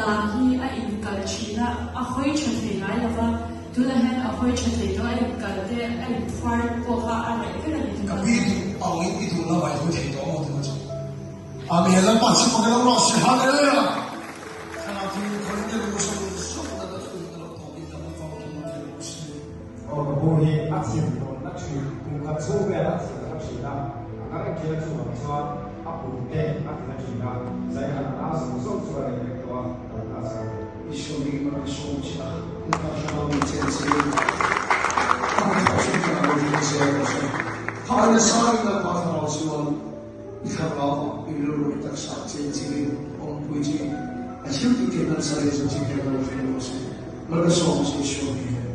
dan hi a inkal thin a, a hawi tha thei ngai lo va, tunah hian a hawi tha thei tawh a, a inkal te a inphuar pawh kha a reh vek a ni Ka pi duh angin i duh lamah i hawi thei tawh maw tuna chu. Amen Lalpa chu fak ilo rawh se Hallelujah Thlarau Thianghlim khawiin te lu zawng zawng nana thu in a lo thawk in dam a fang thum a thei rawh se. Aw ka pu hi a thin rawn na thin, kum khat chhung vel a thin na thin a, a na reng thin a chuvang chuan a pum te a ti na thin a, zai han a na zawng zawng chu a reh vek tawh a, damna a chang ve. Isua mi mar ka sawm che a, Lalpa thlarau mi chen che in a hnathawh chu ka lo ring zel rawh se. Tha aina sangin Lalpa thlarau chuan i thlarau i rilru i taksa chen chilin awmpui che in a thil tih theih nan sa leh zawh che hian lo thleng rawh se. Mar ka sawm che Isua mi hian.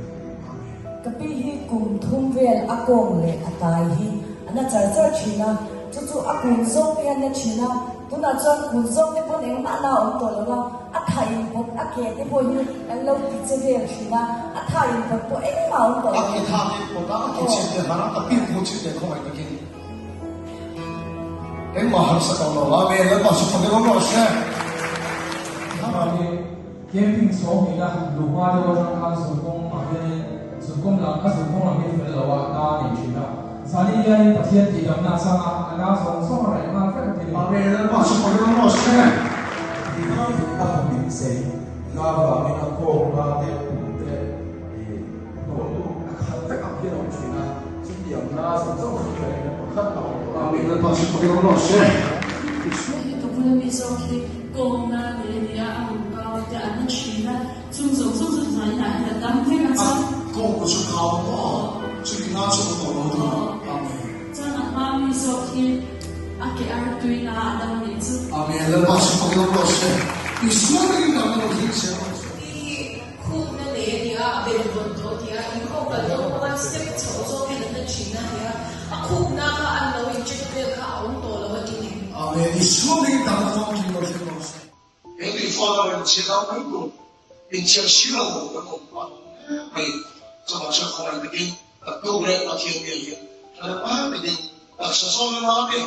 Amen. Ka pi hi kum thum vel a kawng leh a tai hi a na char char thin a, chu chu a kun zawk te hian na thin a, tunah chuan kun zawk te pawn engmah na a awm tawh lo a, a tha in pawt a ke te pawh hi kan lo ti che vel thin a, a tha in pawt pawh engmah a awm tawh lo. A ke tha te pawt a, a ke chhit te har a, ka pin phu chhit te khawngaih takin. Engmah harsa tawh lo. Amen. Lalpa chu fak emaw rawh se. Hmangin camping chhawng nihna luhma deuh atang khan zunpawng ah hianin zunpawng lam a zunpawng lam hi fel lo a na a nei thin a. Zani hianin Pathian tihdamna a chang a, a na zawng zawng a raih nghal vek a ti ni. Amen. Lalpa chu fak emaw rawh se. A hmu in sei na vangin a kawng na te pum te i hnawh luh a khat vek ang hian a awm thin a, chutiang na zawng zawng chu hriat in a pakhat a awm tawh a. Amen Lalpa chu fakin awm rawh se. Hei hi ka bula mi zawk hi kawngna leh a nia a rawn kau te an la thin a, chung zawng zawng chu tunah inah hian a dam vek a chuan. A kawng chu kau maw? Chumi na chu awm tawh lo tur. Amen. Chuan a hma mi zawk hi a ke ar tui na a dam anih chu. Amen Lalpa chu fakin awm rawh se. Isua takin dam na lo thleng zel rawh se. Khukna nei a ni a, a bel vawn tawh a ti a, inkhawm kal dawn pawh khan step chho zawk hian an la thin a ti a, a khukna kha an lo in check vel kha a awm tawh lo a ti ni. Amen Isua hmingin dam na famkim lo thleng rawh se. He tui fa lo in chhiat au mai tur in chhiar si lo kan awm phah lo hle mai. Chuvang chuan khawngaih takin taktuk leh Pathian ngei hian thlarau takin taksa zawn a la te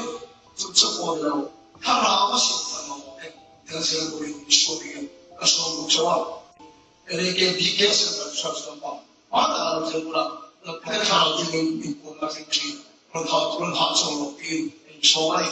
chu chu pawh ni lo thlarau a sim phah lo te thil zel turin Isua hmingin ka sawm bawk chauh a. NAKBK Central Church lampa hma taka lo thlen bulah Lalpa thlarau thianghlim inpawlna thleng thin rawn hah rawn hahchawl rawh tiin a insawm a ni.